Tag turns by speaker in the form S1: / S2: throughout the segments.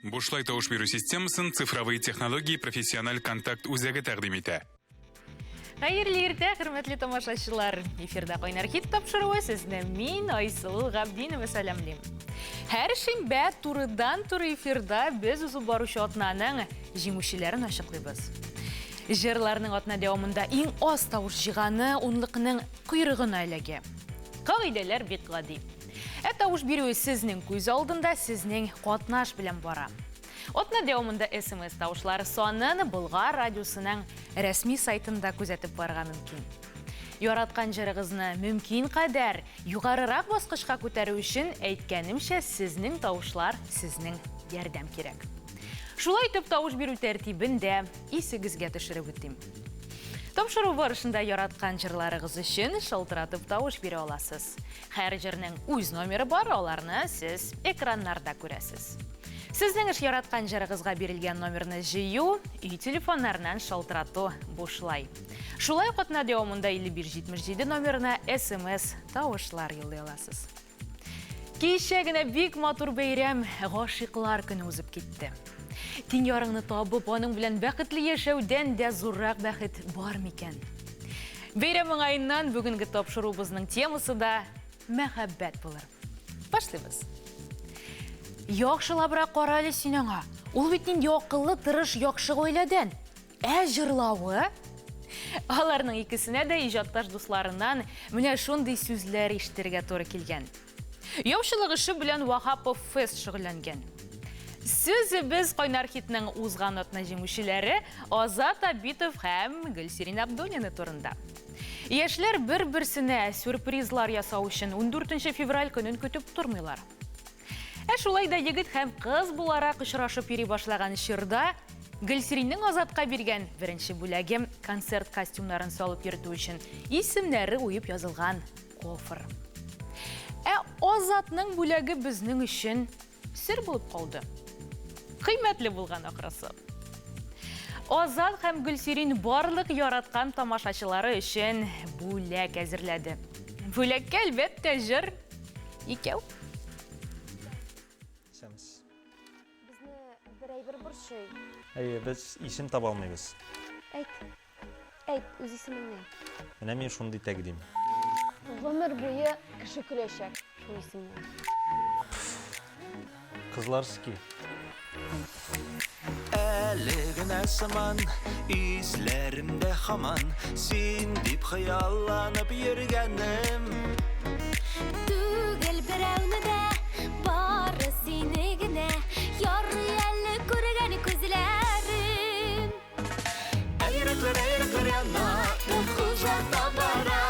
S1: Бушлай тавыш бирү системасын Цифровые технологии профессиональ контакт үзәге тәкъдим итә.
S2: Хәерле иртә, хөрмәтле тамашачылар! Эфирда Кайнар хит тапшыруы сезне мин, Айсылу Габдинова сәламлим. Һәр шимбә турыдан-туры эфирда без узып баручы атнаның җиңүчеләрен ачыклыйбыз. Җырларның атна дәвамында иң аз тавыш җыйганы унлыкның койрыгына эләгә. Кагыйдәләр бик гади. Ә тавыш бирү сезнең күз алдында, сезнең катнаш белән бара. Атна дәвамында SMS тавышлары санын Болгар радиосының рәсми сайтында күзәтеп барырга мөмкин. Яраткан җырыгызны мөмкин кадәр югарырак баскычка күтәрү өчен, әйткәнемчә, сезнең тавышлар, сезнең ярдәм кирәк. Шулай итеп, тавыш бирү тәртибен дә исегезгә төшереп үтим. Тапшыру барышында яраткан җырларыгыз өчен шалтыратып тавыш бирә аласыз. Һәр җырның үз номеры бар, аларны сез экраннарда күрәсез. Сезнең эш яраткан җырыгызга бирелгән номерны җыю, өй телефоннарыннан шалтырату бушлай. Шулай ук атна дәвамында 5577 номерына SMS тавышлар юллый аласыз. Кичә генә бик матур бәйрәм, Гашыйклар көне узып китте. Тиң ярыңны табып, аның белән бәхетле яшәүдән дә зуррак бәхет бар микән? Бәйрәм уңаеннан бүгенге тапшыруыбызның темасы да мәхәббәт булыр. Башлыйбыз. Яхшылабрак кара әле син аңа. Ул бит нинди акыллы, тырыш, яхшы гаиләдән. Ә җырлавы? Аларның икесенә дә иҗатташ дусларыннан менә шундый сүзләр ишетергә туры килгән. Яучылык эше белән Ваһапов Фест шөгыльләнгән. Сүзебез Кайнар хитның узган атна җиңүчеләре Азат Абитов һәм Гөлсирин Абдуллина турында. Яшьләр бер-берсенә сюрпризлар ясау өчен 14 февраль көнен көтеп тормыйлар. Ә шулай да егет һәм кыз буларак очрашып йөри башлаган чорда Гөлсириннең Азатка биргән беренче бүләге концерт костюмнарын салып йөртү өчен исемнәре уеп язылган кофр. Ә Азатның бүләге безнең өчен сер булып калды. Кыйммәтле булган ахрысы. Азат һәм Гөлсирин барлык яраткан тамашачылары өчен бүләк әзерләде. Бүләккә, әлбәттә, җыр икәү.
S3: Исәнмесез.
S4: Безне бер әйбер борчый.
S3: Әйе, без исем таба алмыйбыз.
S4: Әйт. Әйт, үз исемеңне әйт.
S3: Менә мин шундый тәкъдим.
S4: Гомер буе кеше көләчәк шул исемнән.
S3: Кызларский.
S5: Әле генә сыман исләремдә һаман син дип хыялланып йөргәнем.
S6: Түгел берәүне дә, бары сине генә ярый әле күргән күзләрем.
S5: Ә йөрәкләр, ә йөрәкләр яна, ут озата бара.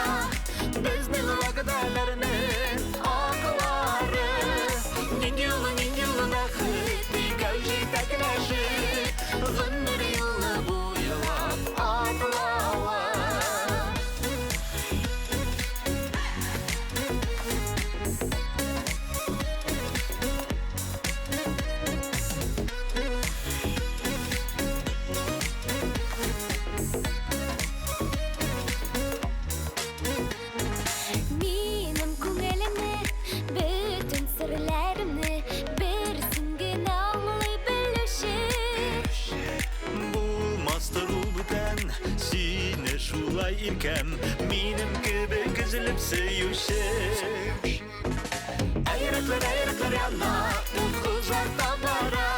S5: Безнең вәгъдәләрнең аклары. Нинди юлы, нинди юлы бәхет, икәү җитәкләшеп, гомер юлы буйлап атлавы.
S6: Минем күңелемне, бөтен серләремне бер син генә аңлый белүче.
S5: Булмастыр ул бүтән, сине шулай иркәм, минем кебек өзелеп сөюче. Ә йөрәкләр, ә йөрәкләр яна, ут озата бара.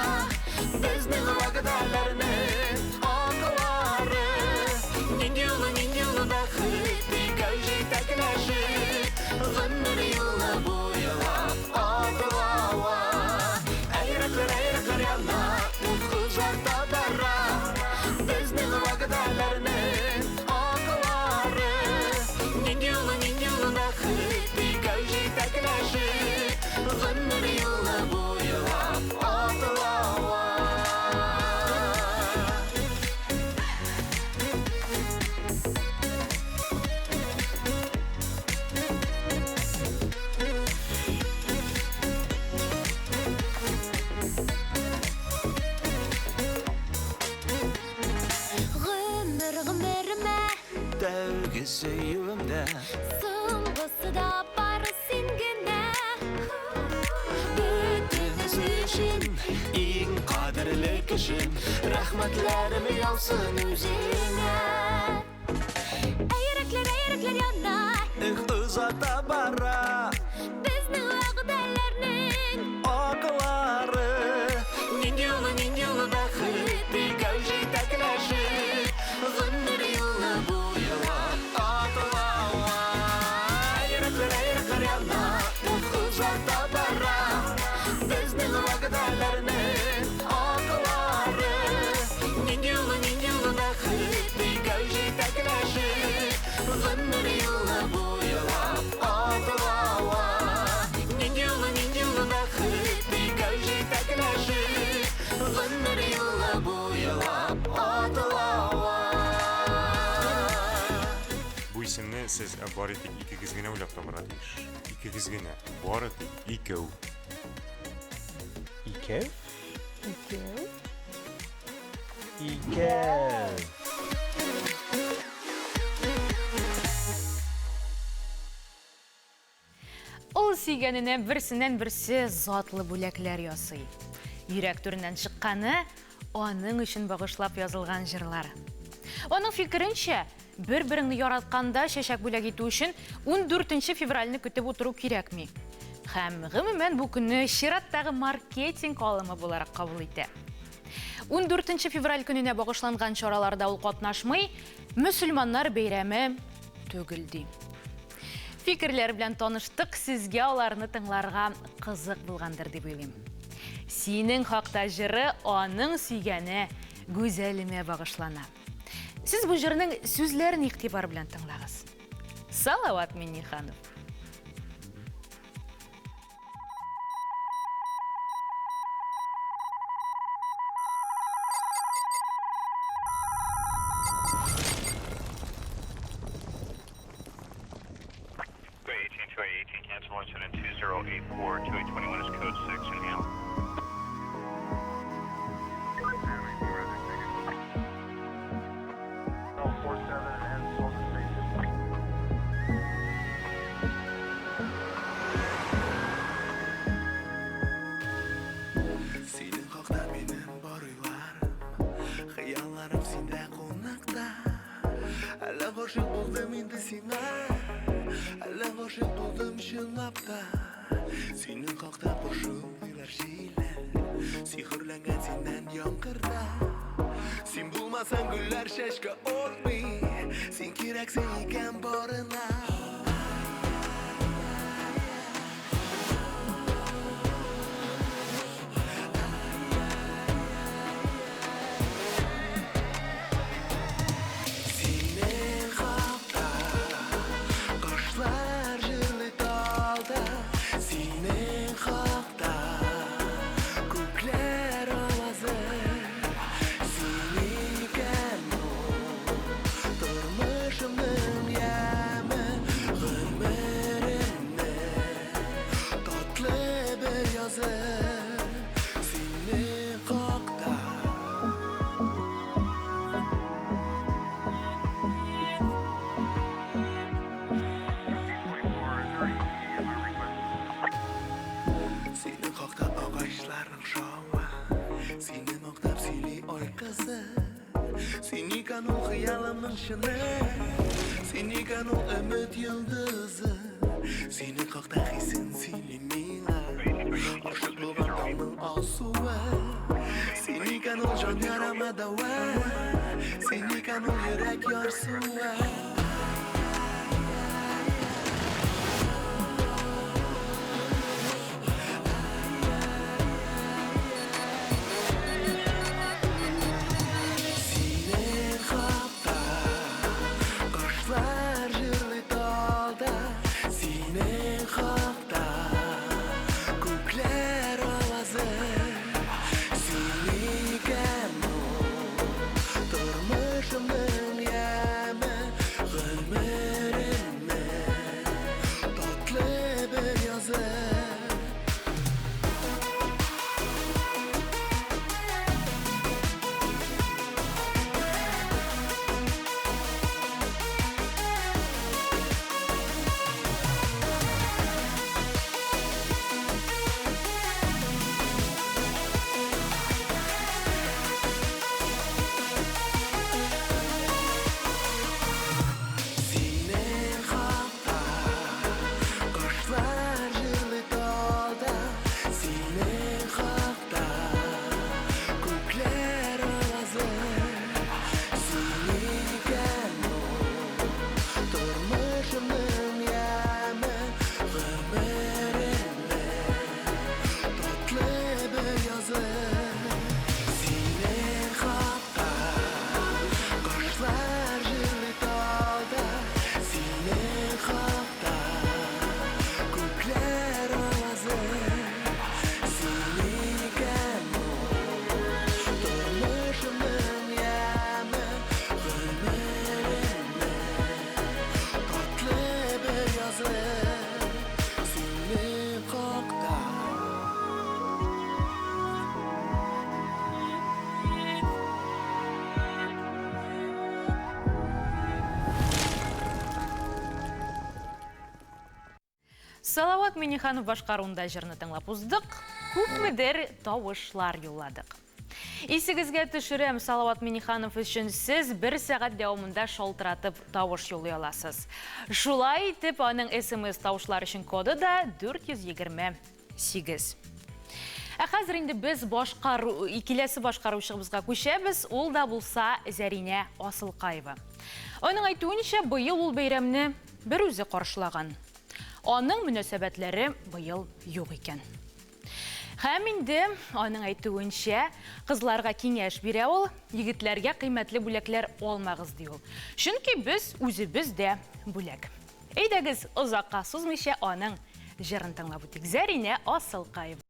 S5: Безнең вәгъдәләрнең аклары. Нинди юлы, нинди юлы бәхет, икәү җитәкләшеп, гомер юлы буйлап атлава. Ә йөрәкләр, ә йөрәкләр яна, ут озата бара. Безнең вәгъдәләрнең аклары. Нинди юлы, нинди юлы бәхет, икәү җитәкләшеп, гомер юлы буйлап атлава.
S6: Гомер гомеремә
S5: Тәүге сөюемдә
S6: Соңгысы да бары син генә.
S5: Бөтенесе өчен иң өчен рәхмәтләрем яусын үзеңә.
S6: Ә йөрәкләр, ә йөрәкләр яна.
S5: Эх, озата бара.
S6: Безнең вәгъдәләрнең
S5: аклары. Нинди олы, нинди олы бәхет, икәү җитәкләшеп, гомер юлы буйлап атлау. Йөрәкләр, йөрәкләр яна, эх, озата бара. Безнең вәгъдәләрнең аклары. Нинди олы, нинди олы бәхет, икәү җитәкләшеп, гомер юлы буйлап атлау. Нинди олы, нинди олы бәхет, икәү җитәкләшеп, гомер юлы буйлап атлау.
S7: Бу исемне сез бары тик икегез генә уйлап табарга тиеш. Икегез генә, бары тик икәү.
S3: Икәү?
S4: Икәү.
S3: Икәү.
S2: Ул сөйгәненә берсеннән-берсе затлы бүләкләр ясый. Йөрәк түреннән чыкканы аның өчен багышлап язылган җырлар. Аның фикеренчә, бер-береңне яратканда чәчәк бүләк итү өчен 14 февральне көтеп утыру кирәкми. Һәм гомумән бу көнне чираттагы маркетинг алымы буларак кабул итә. 14 февраль көненә багышланган чараларда ул катнашмый, мөселманнар бәйрәме түгел ди. Фикерләр белән таныштык, сезгә аларны тыңларга кызык булгандыр дип уйлыйм. Синең хакта җыры аның сөйгәне Гүзәлемә багышлана. Сез бу җырның сүзләрен игътибар белән тыңлагыз. Салават Минниханов.
S5: Синең хакта минем бар уйларым, хыялларым синдә кунакта. Әллә гашыйк булдым инде сиңа, әллә гашыйк булдым чынлап та. Синең хакта пышылдыйлар җилләр, сихерләнгән синнән яңгырда. Син булмасаң гөлләр чәчкә атмый, син кирәксең икән барына. Синең хакта кошлар җырлый талда, синең хакта күкләр авазы. Син икән ул тормышымның яме, гомеремнең татлы бер язы. Синең хакта. Синең хакта агачларның шавы, сине мактап сөйли ай кызы. Син икән ул хыялымның чыны, син икән ул өмет йолдызы. Синең хакта хисен сөйли миңа, ашык булган таңның алсуы. Син икән ул җан ярама дәва, син икән ул йөрәк ярсуы. Синең хакта кошлар җырлый талда, синең хакта күкләр авазы. Син икән ул тормышымның яме,
S2: Салават Миннеханов башкаруында җырны тыңлап уздык, күпмедер тавышлар юлладык. Исегезгә төшерәм, Салават Миннеханов өчен сез бер сәгать дәвамында шалтыратып тавыш юллый аласыз. Шулай итеп, аның SMS тавышлар өчен коды да 428. Ә хәзер инде без башкару, киләсе башкаручыбызга күчәбез, ул да булса Зәринә Асылкаева. Аның әйтүенчә, быел ул бәйрәмне бер үзе каршылаган. Аның мөнәсәбәтләре быел юк икән. Һәм инде аның әйтүенчә, кызларга киңәш бирә ул, егетләргә кыйммәтле бүләкләр алмагыз, ди ул. Чөнки без үзебез дә бүләк. Әйдәгез, озакка сузмыйча аның җырын тыңлап үтик. Зәринә Асылкаева.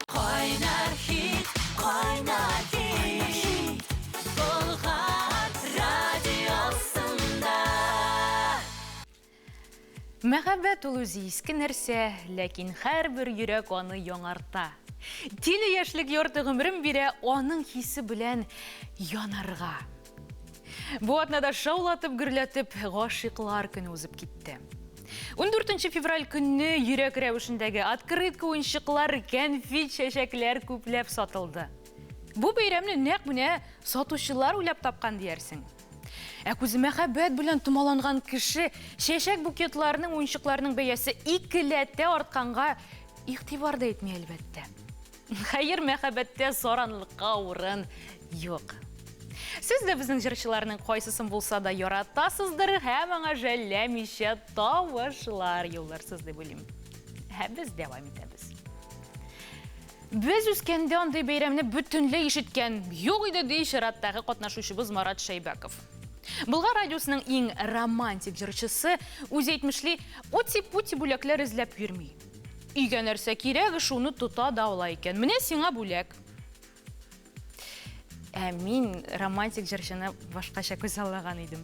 S2: Кайнар хит, кайнар хит, Болгар радиосында. Мәхәббәт ул үзе иске нәрсә, ләкин һәрбер йөрәк аны яңарта. Тиле яшьлек ярты гомерен бирә аның хисе белән янарга. Бу атнада шаулатып, гөрләтеп гашыйклар көне узып китте. 14 февраль көнне йөрәк рәвешендәге открытка, уенчыклар, кәнфит, чәчәкләр күпләп сатылды. Бу бәйрәмне нәкъ менә сатучылар уйлап тапкан диярсең. Ә күзе мәхәббәт белән томаланган кеше чәчәк букетларының, уенчыкларның бәясе икеләтә артканга игътибар да итми, әлбәттә. Хәер, мәхәббәттә саранлыкка урын юк. Сез дә безнең җырчыларның кайсысын булса да яратасыздыр һәм аңа жәлләмичә тавышлар юлларсыз дип уйлыйм. Ә без дәвам итәбез. Без үскәндә андый бәйрәмне бөтенләй ишеткән юк иде, ди чираттагы катнашучыбыз Марат Шәйбәков. Болгар радиосының иң романтик җырчысы үзе әйтмешли, ути-пути бүләкләр эзләп йөрми. Өйгә нәрсә кирәк, шуны тота да ала икән. Менә сиңа бүләк. Ә мин романтик җырчыны башкача күзаллаган идем.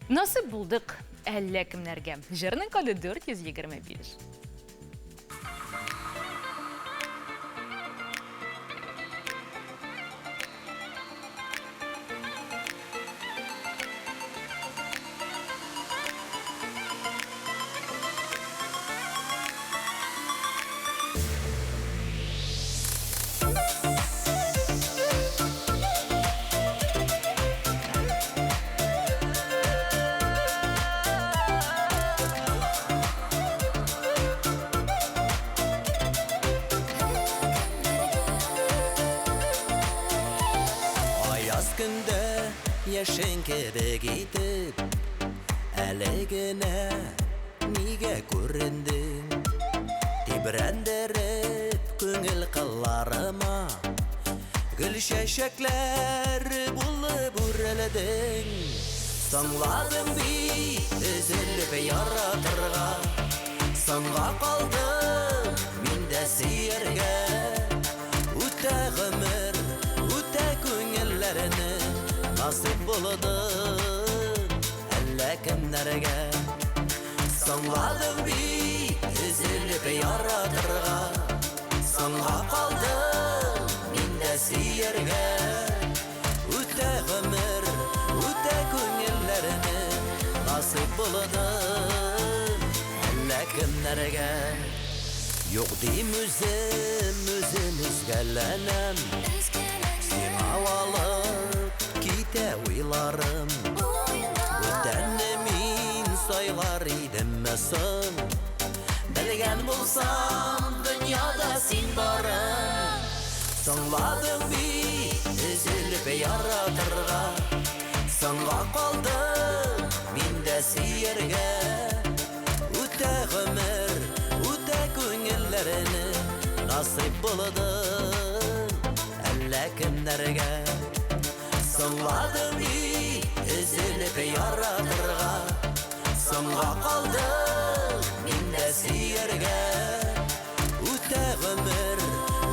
S2: Насыйп булдык әллә кемнәргә. Җырның коды 425.
S8: Аяз көндә яшен кебек итеп Әле генә Нигә күрендең? Тибрәндереп күңел кылларыма Гөл чәчәкләр булып үрелдең. Соңладың бит өзелеп яратырга, Соңга калдым мин дә сөяргә. Үтә гомер, үтә күңелләрне, Насыйп булды Әллә кемнәргә соңладың бит өзелеп яратырга, Соңга калдым мин дә сөяргә. Үтә гомер, үтә күңелләрне, Насыйп булды әллә кемнәргә. Юк дим үзем, үзем өзгәләнәм. Сиңа алып китә уйларым. Бүтәнне мин сайлар идемме соң? Белгән булсам, дөньяда син барын. Соңладың бит өзелеп яратырга. Соңга калдым мин дә сөяргә. Үтә гомер, үтә күңелләрне, Насыйп булды әллә кемнәргә. Соңладың бит өзелеп яратырга, Соңга калдым мин дә сөяргә. Үтә гомер,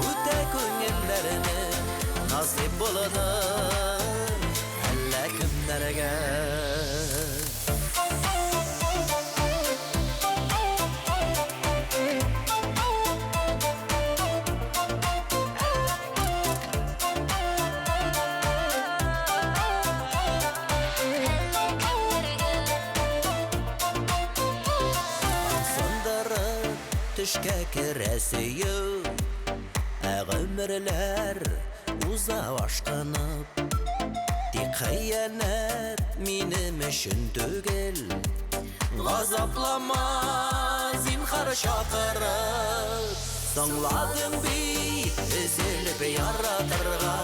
S8: үтә күңелләрне, Насыйп булды әллә кемнәргә. Сындырып төшкә керә сөю, Ә гомерләр уза ашкынып. Тик хыянәт минем өчен түгел, Газаплама, зинһар чакырып. Соңладың бит өзелеп яратырга,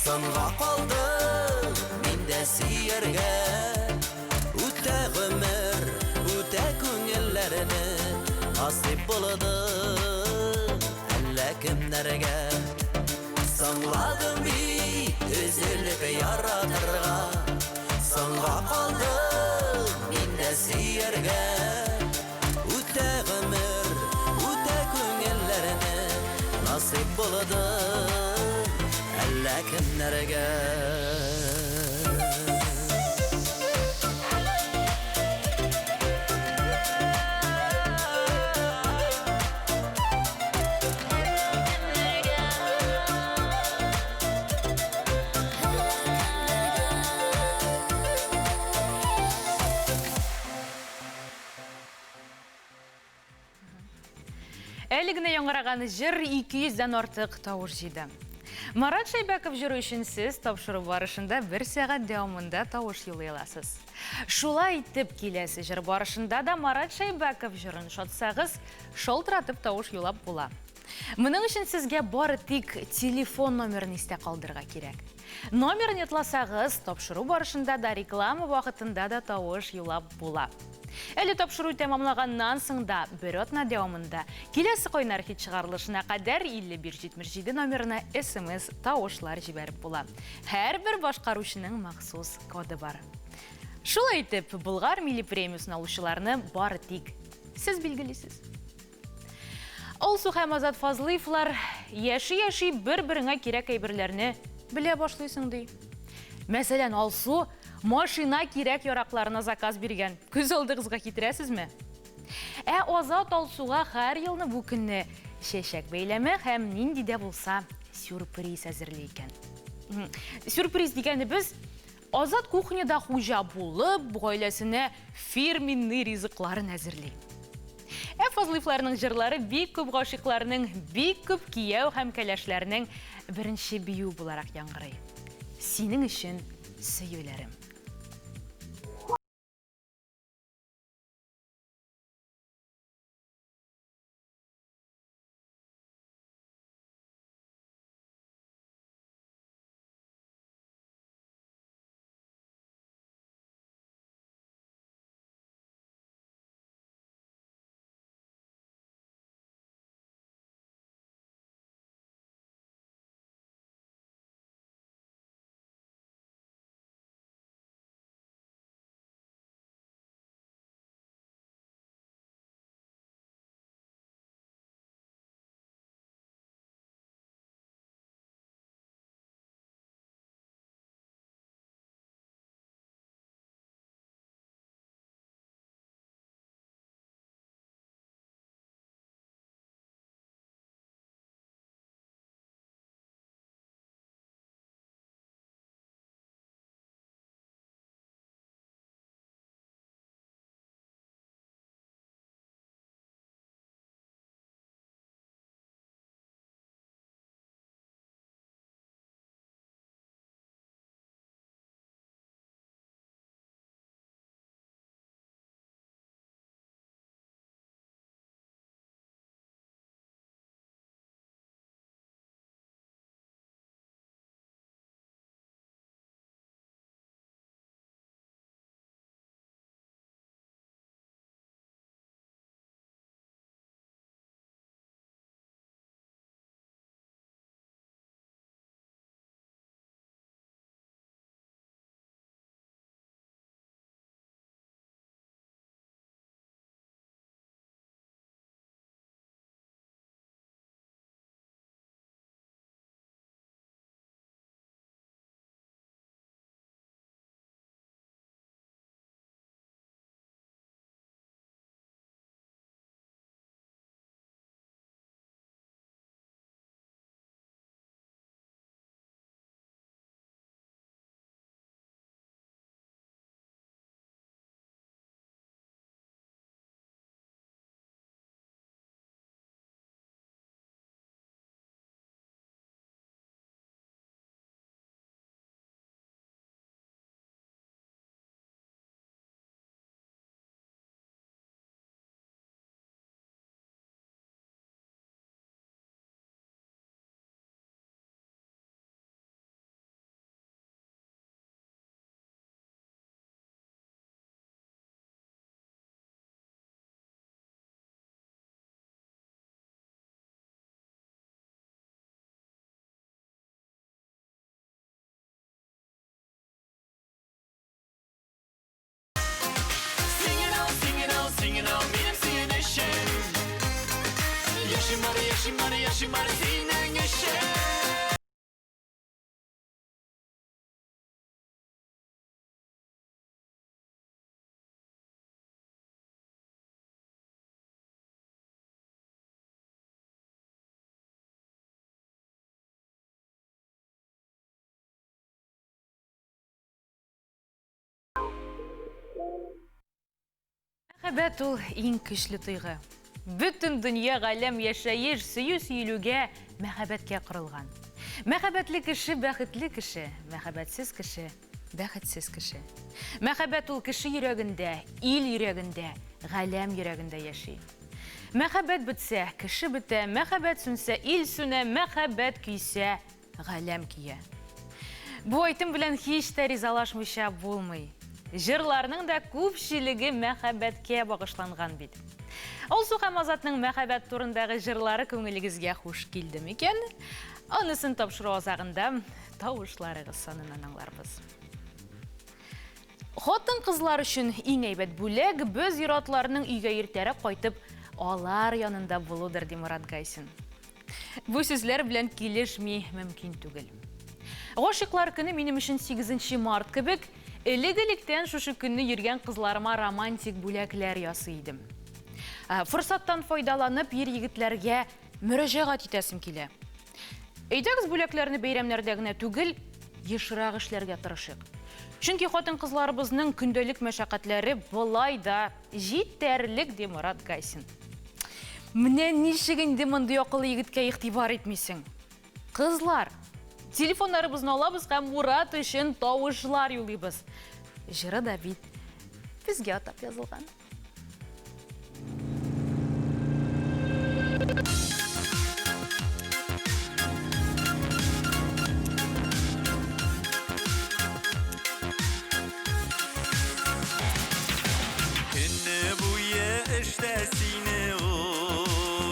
S8: Соңга калдым мин дә сөяргә. Үтә гомер, үтә күңелләрне, Насыйп булды әллә кемнәргә. Соңладың бит өзелеп яратырга, Соңга калдым мин дә сөяргә. Үтә гомер, үтә күңелләрне, Насыйп булды әллә кемнәргә.
S2: Әле генә яңгыраган җыр 200 дән артык тавыш җыйды. Марат Шәйбәков җыры өчен сез тапшыру барышында бер сәгать дәвамында тавыш юллый аласыз. Шулай итеп, киләсе җыр барышында да Марат Шәйбәков җырын ошатсагыз, шалтыратып тавыш юллап була. Моның өчен сезгә бары тик телефон номерын истә калдырырга кирәк. Номерын ятласагыз, тапшыру барышында да, реклама вакытында да тавыш юллап була. Әле тапшыру тәмамлаганнан соң да бер атна дәвамында киләсе кайнар хит чыгарылышына кадәр 5577 номерына смс тавышлар җибәреп була. Һәрбер башкаручының махсус коды бар. Шулай итеп, Болгар милли премиясен алучыларны бары тик сез билгелисез. Алсу һәм Азат Фазлыевлар яши-яши бер-береңә кирәк әйберләрне белә башлыйсың ди. Мәсәлән, Алсу машина кирәк-яракларына заказ биргән. Күз алдыгызга китерәсезме? Ә Азат Алсуга һәр елны бу көнне чәчәк бәйләме һәм нинди дә булса сюрприз әзерли икән. Сюрприз дигәнебез Азат кухняда хуҗа булып, гаиләсенә фирменный ризыкларын әзерли. Ә Фазлыевларның җырлары бик күп гашыйкларның, бик күп кияү һәм кәләшләрнең беренче бию буларак яңгырый. Синең өчен сөюләрем. Мәхәббәт ул иң көчле тойгы. Бөтен дөнья, галәм, яшәеш, сөю-сөелүгә, мәхәббәткә корылган. Мәхәббәтле кеше бәхетле кеше, мәхәббәтсез кеше бәхетсез кеше. Мәхәббәт ул кеше йөрәгендә, ил йөрәгендә, галәм йөрәгендә яши. Мәхәббәт бетсә, кеше бетә, мәхәббәт сүнсә, ил сүнә, мәхәббәт көйсә, галәм көя. Бу әйтем белән һич тә ризалашмыйча булмый. Җырларның да күпчелеге мәхәббәткә багышланган бит. Алсу һәм Азатның мәхәббәт турындагы җырлары күңелегезгә хуш килде микән? Анысын тапшыру азагында тавышларыгыз саныннан аңларбыз. Хатын-кызлар өчен иң әйбәт бүләк без ир-атларның өйгә иртәрәк кайтып, алар янында булудыр, ди Мурат Гайсин. Бу сүзләр белән килешми мөмкин түгел. Гашыйклар көне минем өчен 8 март кебек, элек-электән шушы көнне йөргән кызларыма романтик бүләкләр ясый идем. Форсаттан файдаланып, ир-егетләргә мөрәҗәгать итәсем килә. Әйдәгез бүләкләрне бәйрәмнәрдә генә түгел, ешрак эшләргә тырышыйк. Чөнки хатын-кызларыбызның көндәлек мәшәкатьләре болай да җитәрлек, ди Морат Гайсин. Менә ничек инде мондый акыллы егеткә игътибар итмисең? Кызлар, телефоннарыбызны алабыз һәм Мурат өчен тавышлар юлыйбыз. Җыры да бит безгә атап язылган.
S5: Көне буе эштә сине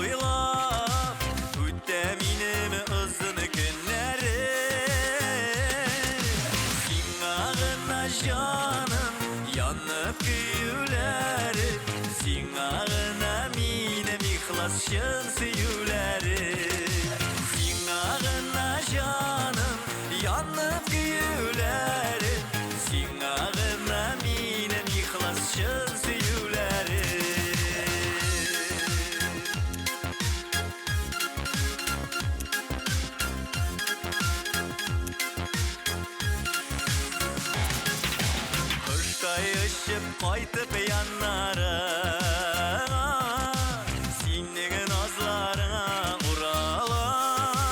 S5: уйлап, үтә минем озын көннәрем. Сиңа гына җаным янып көюләре, сиңа гына минем ихлас чын сөюләре. Сиңа гына җаным янып көюләре, сиңа гына минем ихлас чын сөюләре. Коштай очып кайтып яннарыңа, синең назларыңа уралам.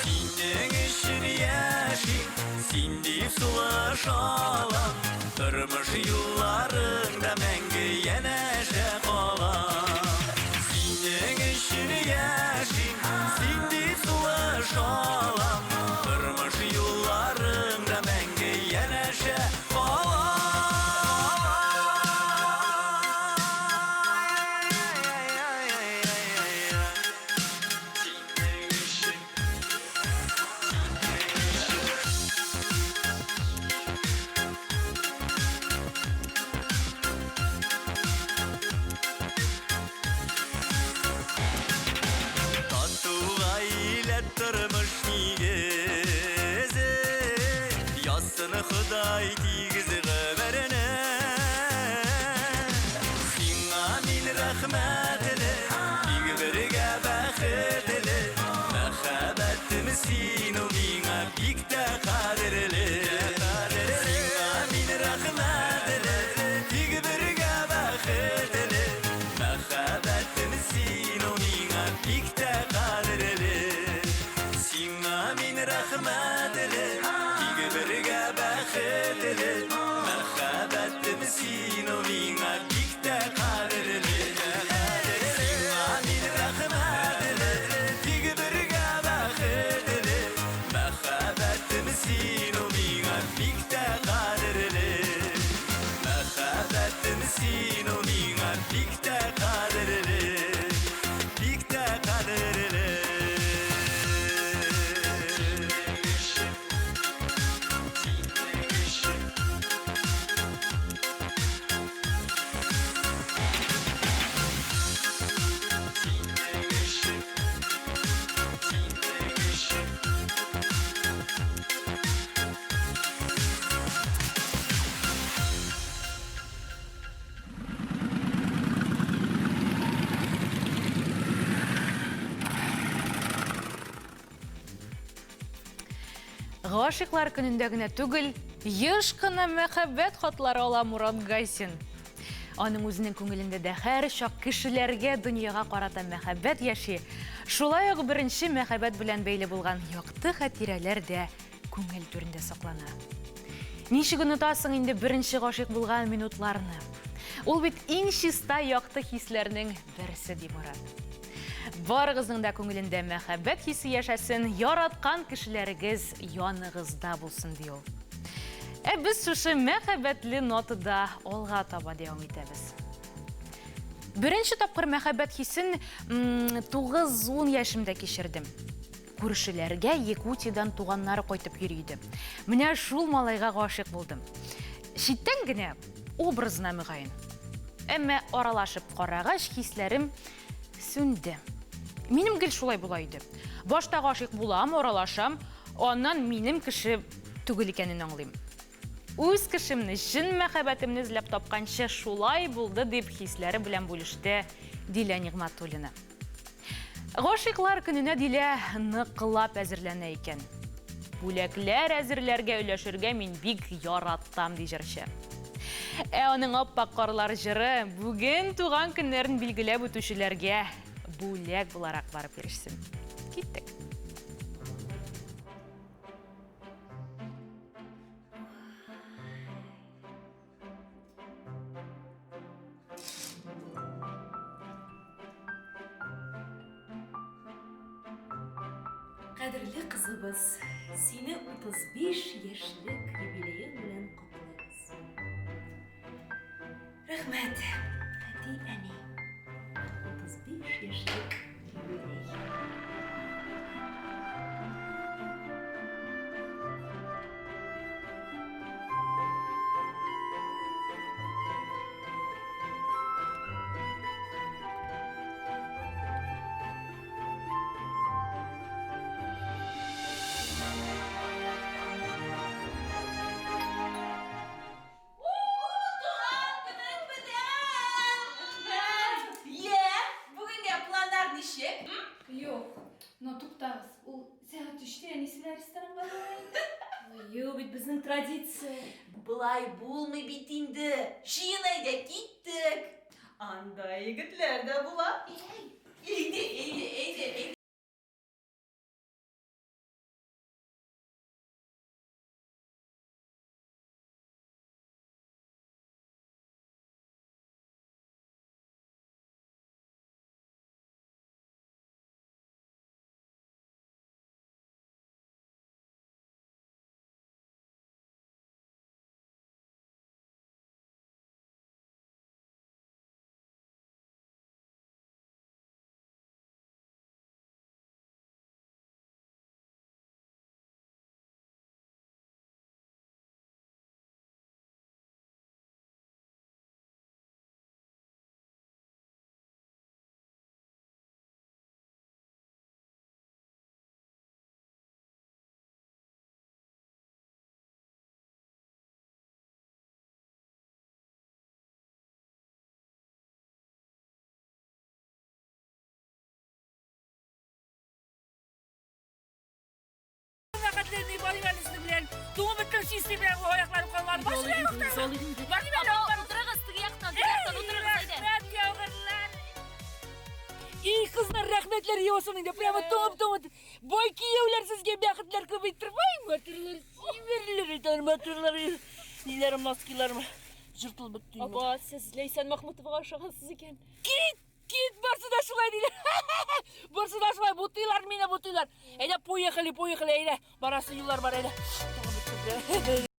S5: Синең өчен яшим, син дип сулыш алам. Тормыш юлларыңда мәңге янәшә калам. Синең өчен яшим, син дип сулыш алам. Тормыш юлларыңда мәңге янәшә Тату гаилә тормыш нигезе, Язсын Ходай тигез гомерне. Сиңа мин рәхмәтле, тик бергә бәхетле. Мәхәббәтем син ул миңа бик тә кадерле. Сиңа мин рәхмәтле, тик бергә бәхетле. Мәхәббәтем син ул миңа бик тә кадерле. Сиңа мин рәхмәтле, тик бергә бәхетле. Мәхәббәтем син ул миңа бик тә кадерле. Сиңа мин рәхмәтле, тик бергә бәхетле. Мәхәббәтем син ул миңа бик тә кадерле. Мәхәббәтем син ул миңа бик тә кадерле. Бик тә кадерле.
S2: Гашыйклар көнендә генә түгел, еш кына мәхәббәт хатлары ала Мурат Гайсин. Аның үзенең күңелендә дә һәрчак кешеләргә, дөньяга карата мәхәббәт яши. Шулай ук беренче мәхәббәт белән бәйле булган якты хатирәләр дә күңел түрендә саклана. Ничек онытасың инде беренче гашыйк булган минутларны? Ул бит иң чиста якты хисләрнең берсе, ди Мурат. Барыгызның да күңелендә мәхәббәт хисе яшәсен, яраткан кешеләрегез яныгызда булсын, ди ул. Ә без шушы мәхәббәтле нотада алга таба дәвам итәбез. Беренче тапкыр мәхәббәт хисен 9-10 яшемдә кичердем. Күршеләргә Якутиядән туганнары кайтып йөри иде. Менә шул малайга гашыйк булдым. Читтән генә образына мөгаен. Әмма аралашып карагач, хисләрем сүнде. Минем гел шулай була иде. Башта гашыйк булам, аралашам, аннан минем кеше түгел икәнен аңлыйм. Үз кешемне, чын мәхәббәтемне эзләп тапканчы шулай булды, дип хисләре белән бүлеште Дилә Нигъмәтуллина. Гашыйклар көненә Дилә ныклап әзерләнә икән. Бүләкләр әзерләргә, өләшергә мин бик яратам, ди җырчы. Ә аның Аппак карлар җыры бүген туган көннәрен билгеләп үтүчеләргә бүләк буларак барып ирешсен. Киттек.
S9: Кадерле кызыбыз, сине 35 яшьлек юбилеең белән котлыйбыз. Рәхмәт, әти, әни. 35 яшьлек юбилей.
S10: Юк, но туктагыз, ул сәгать өчтә әнисе белән ресторанга бара инде.
S9: Ю, бит безнең традиция.
S11: Болай булмый бит инде. Җыен әйдә, киттек. Анда егетләр дә була. Әйдә, әйдә, әйдә, әйдә.
S12: Рәхәтләнми барыйм әле сезнең белән. Туңып беткән чистый белән аякларым калмады. Баш Барыйм әле.
S6: Утырыгыз теге яктан, теге яктан утырыгыз әйдә.
S12: Рәхмәт, яугырлар. И, кызлар, рәхмәтләр яусын инде. Прямо туңып туңып. Бай кияүләр сезгә бәхетләр күп иттереп. Ай, матурлар, симерләр әйтәләр, матурлар. Ниләрем, носкиларым жыртылып бетте.
S9: Апа, сез Ләйсән Махмутовага ошагансыз икән.
S12: Кит! Кит, барсы да шулай диләр. Барсы да шулай, бутыйлар мине, бутыйлар. Әйдә, поехали, поехали, әйдә. Барасы юллар бар, әйдә. Туңып беттем.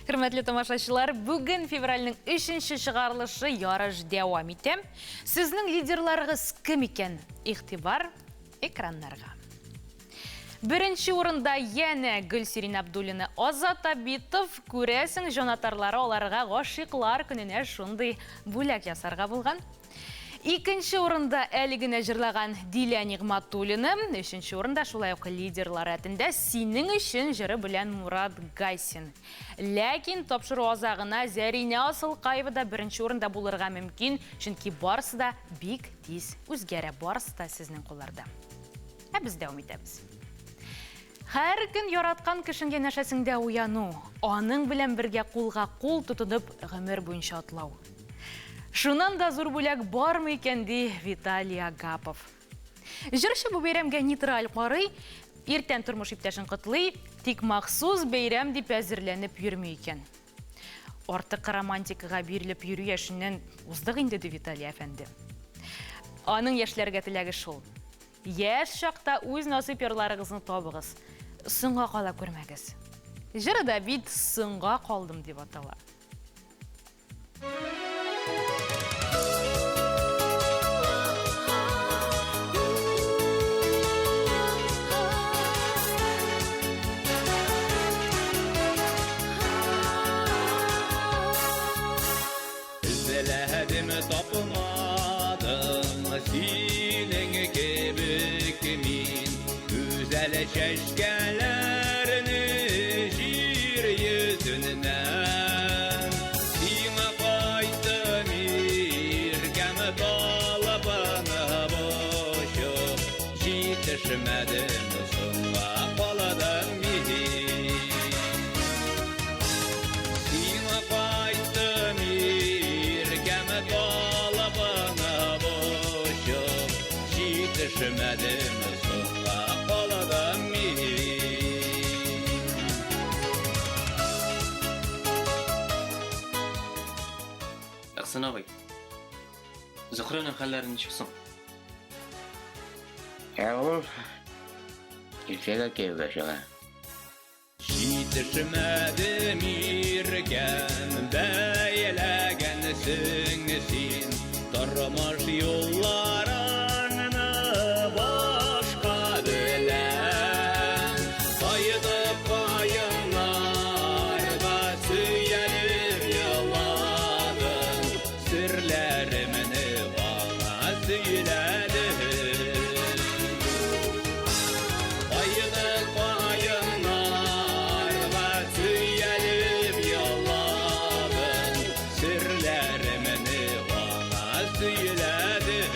S2: Хөрмәтле тамашачылар, бүген февральнең өченче чыгарылышы ярыш дәвам итә. Сезнең лидерларыгыз кем икән? Игътибар экраннарга. Беренче урында янә Гөлсирин Абдуллина, Азат Абитов, күрәсең, җанатарлары аларга гашыйклар көненә шундый бүләк ясарга булган. Икенче урында әле генә җырлаган Дилә Нигъматуллина, өченче урында шулай ук лидерлар рәтендә Синең өчен җыры белән Мурат Гайсин. Ләкин тапшыру азагына Зәринә Асылкаева да беренче урында булырга мөмкин, чөнки барысы да бик тиз үзгәрә, барысы да сезнең кулларда. Ә без дәвам итәбез. Һәр көн яраткан кешең янәшәсеңдә уяну, аның белән бергә кулга кул тотынып гомер буенча атлау. Шуннан да зур бүләк бармы икән, ди Виталий Агапов. Җырчы бу бәйрәмгә нейтраль карый, иртән тормыш иптәшен котлый, тик махсус бәйрәм дип әзерләнеп йөрми икән. Артык романтикага бирелеп йөрү яшеннән уздык инде, ди Виталий әфәнде. Аның яшьләргә теләге шул. Яшь чакта үз насыйп ярларыгызны табыгыз. Соңга кала күрмәгез. Җыры да бит Соңга калдым дип атала.
S13: Эзләдем, тапмадым синең кебек мин Гүзәл чәчкәләрне җир йөзеннән. Сиңа кайттым иркәм талпынып очып, Җитешмәдем, соңга калдым мин. Сиңа кайттым иркәм талпынып очып, Җитешмәдем, соңга калдым мин.
S14: Әхсән абый, Зөһрәнең хәлләре ничек соң?
S15: Ә ул иртәгә кияүгә чыга.
S13: Җитешмәдем иркәм, бәйләгәнсең син тормыш юлларыңны башка белән. Кайтып каеннарга сөялеп еладым, серләремне аңа сөйләдем. Кайтып каеннарга сөялеп еладым, серләремне аңа сөйләдем.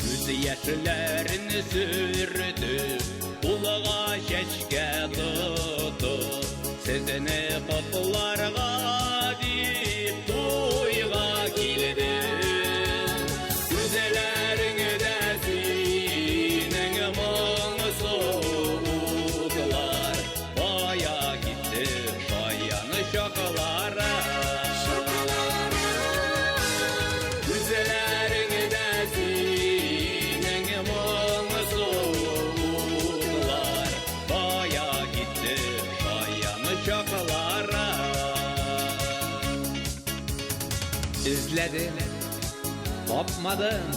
S13: Күз яшьләрен сөртеп, кулга чәчкә тотып, сезне котларга дип туйга килдем. Күзләреңдә синең моңсу утлар, кая китте шаян чаклары? Күзләреңдә синең моңсу утлар, кая китте шаян чаклары? Эзләдем, тапмадым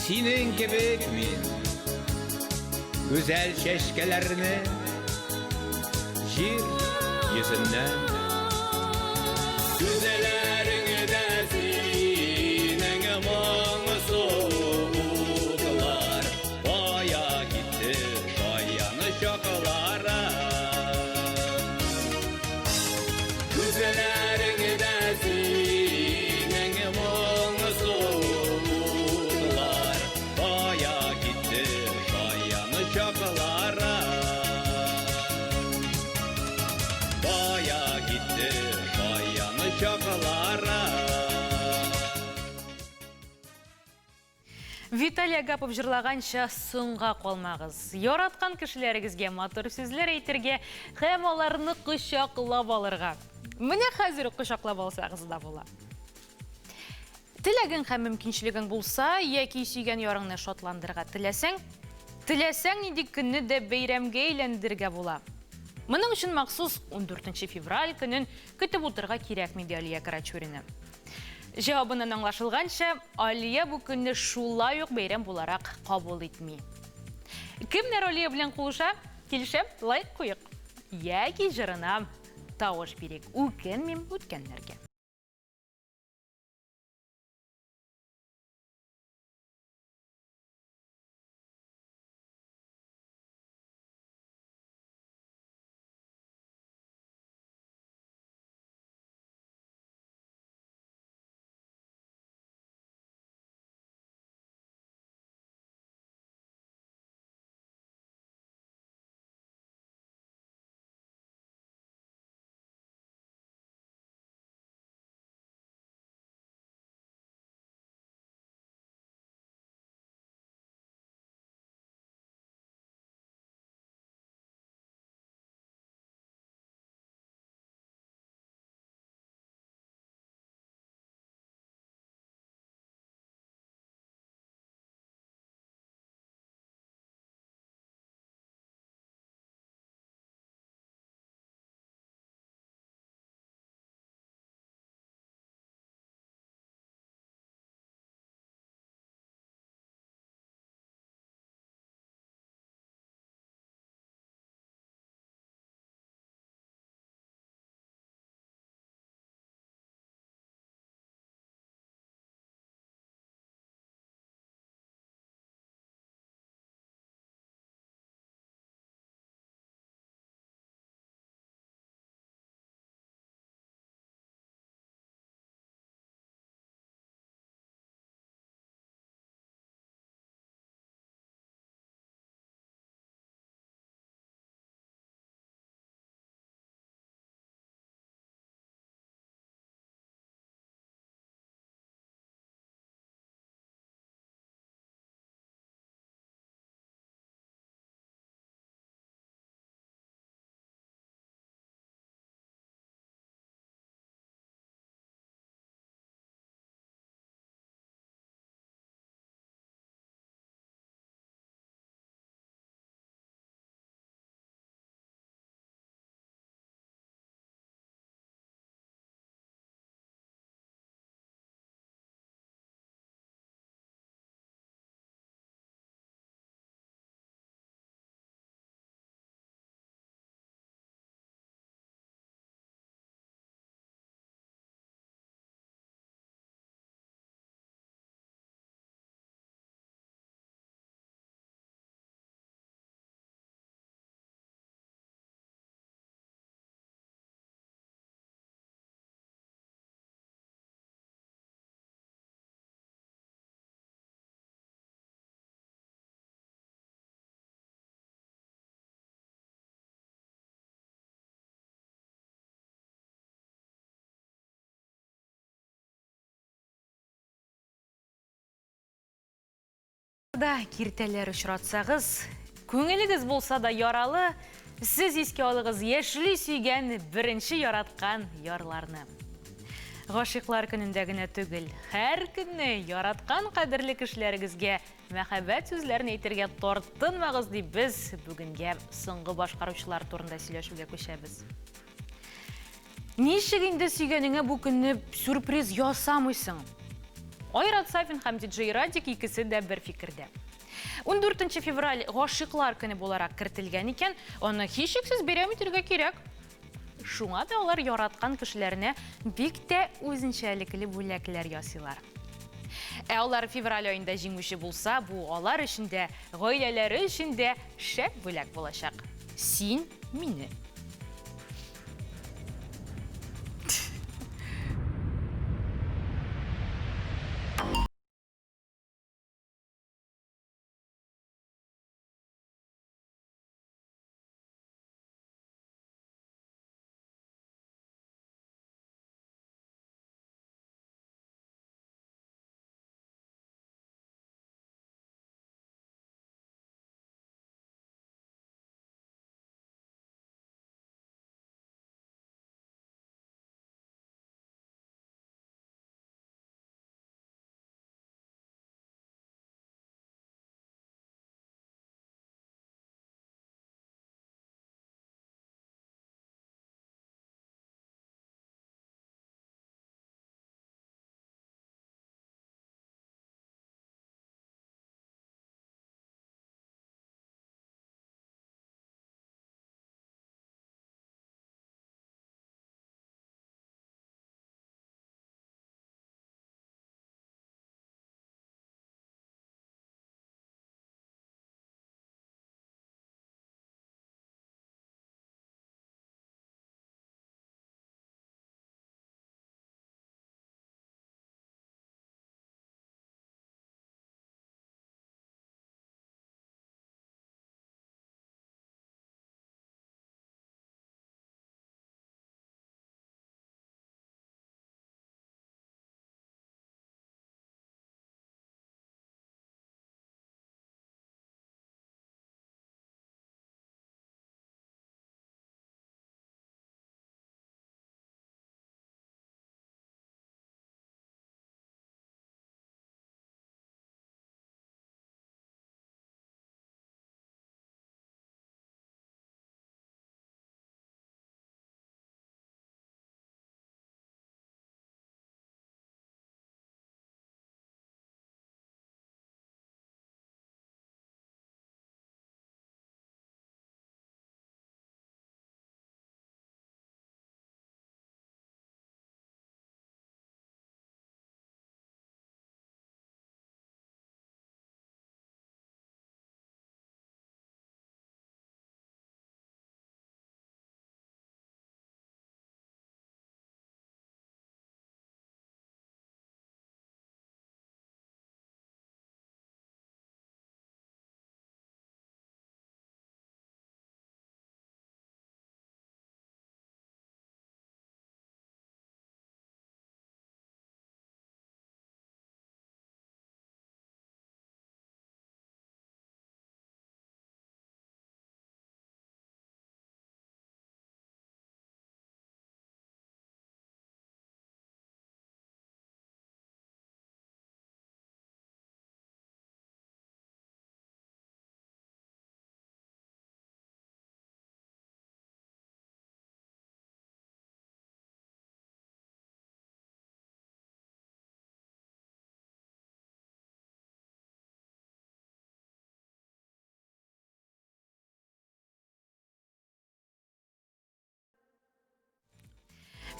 S13: синең кебек мин Гүзәл чәчкәләрне җир йөзеннән. Күзләреңдә синең моңсу утлар, кая китте шаян чаклары? Күзләреңдә синең моңсу утлар, кая китте шаян чаклары? Кая китте шаян чаклары?
S2: Виталий Агапов җырлаганча соңга калмагыз. Яраткан кешеләрегезгә матур сүзләр әйтергә һәм аларны кочаклап алырга. Менә хәзер үк кочаклап алсагыз да була. Теләгең һәм мөмкинчелегең булса, яки сөйгән ярыңны шатландырырга теләсәң, теләсәң нинди көнне дә бәйрәмгә әйләндерергә була. Моның өчен махсус 14 февраль көнен көтеп утырырга кирәкми, ди Алия Карачурина. Җавабыннан аңлашылганча, Алия бу көнне шулай ук бәйрәм буларак кабул итми. Кемнәр Алия белән кулыша? Килешә, лайк куйык. Яки җырына тавыш бирик. Үкенмим үткәннәргә. Да киртәләр очратсагыз, күңелегез булса да яралы, сез искә алыгыз яшьли сөйгән, беренче яраткан ярларны. Гашыйклар көнендә генә түгел, һәр көнне яраткан кадерле кешеләрегезгә мәхәббәт сүзләрен әйтергә тартынмагыз, дип без бүгенгә соңгы башкаручылар турында сөйләшүгә күчәбез. Ничек инде сөйгәнеңә бу көнне сюрприз ясамыйсың? Айрат Сафин һәм диджей Радик икесе дә бер фикердә. 14 февраль гашыйклар көне буларак кертелгән икән, аны һичшиксез бәйрәм итәргә кирәк. Шуңа да алар яраткан кешеләренә бик тә үзенчәлекле бүләкләр ясыйлар. Ә алар февраль аенда җиңүче булса, бу алар өчен дә, гаиләләре өчен дә шәп бүләк булачак. Син мине.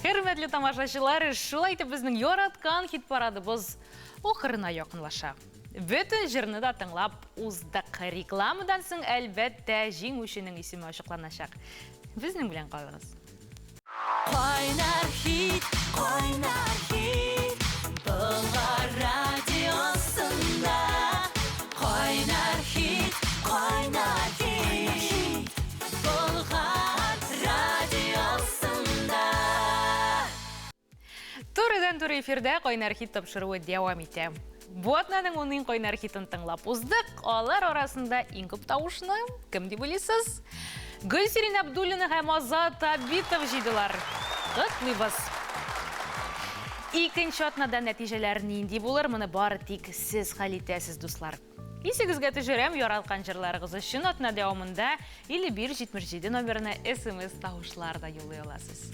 S2: Хөрмәтле тамашачылар, шулай итеп безнең яраткан хит парадыбыз ахырына якынлаша. Бөтен җырны да тыңлап уздык. Рекламадан соң, әлбәттә, җиңүченең исеме ачыкланачак. Безнең белән калыгыз.
S6: Кайнар хит, кайнар хит, Болгар радиосында. Кайнар хит, кайнар хит, Болгар радиосында.
S2: Турыдан-туры эфирда Кайнар хит тапшыруы дәвам итә. Бу атнаның ун иң кайнар хитын тыңлап уздык. Алар арасында иң күп тавышны кем дип уйлыйсыз? Гөлсирин Абдуллина һәм Азат Абитов җыйдылар. Котлыйбыз! Икенче атнада нәтиҗәләр нинди булыр, моны бары тик сез хәл итәсез, дуслар. Исегезгә төшерәм, яралкан җырларыгыз өчен атна дәвамында 5177 номерына смс тавышлар да юллый аласыз.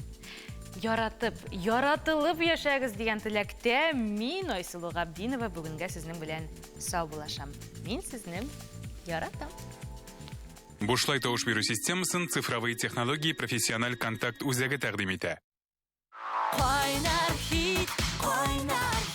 S2: Яратып, яратылып яшәгез дигән теләктә мин Айсылу Габдинова бүгенгә сезнең белән саубуллашам. Мин сезне яратам.
S1: Бушлай тавыш бирү системасын Цифровые технологии профессиональ контакт үзәге тәкъдим итә.
S6: Кайнар хит, кайнар.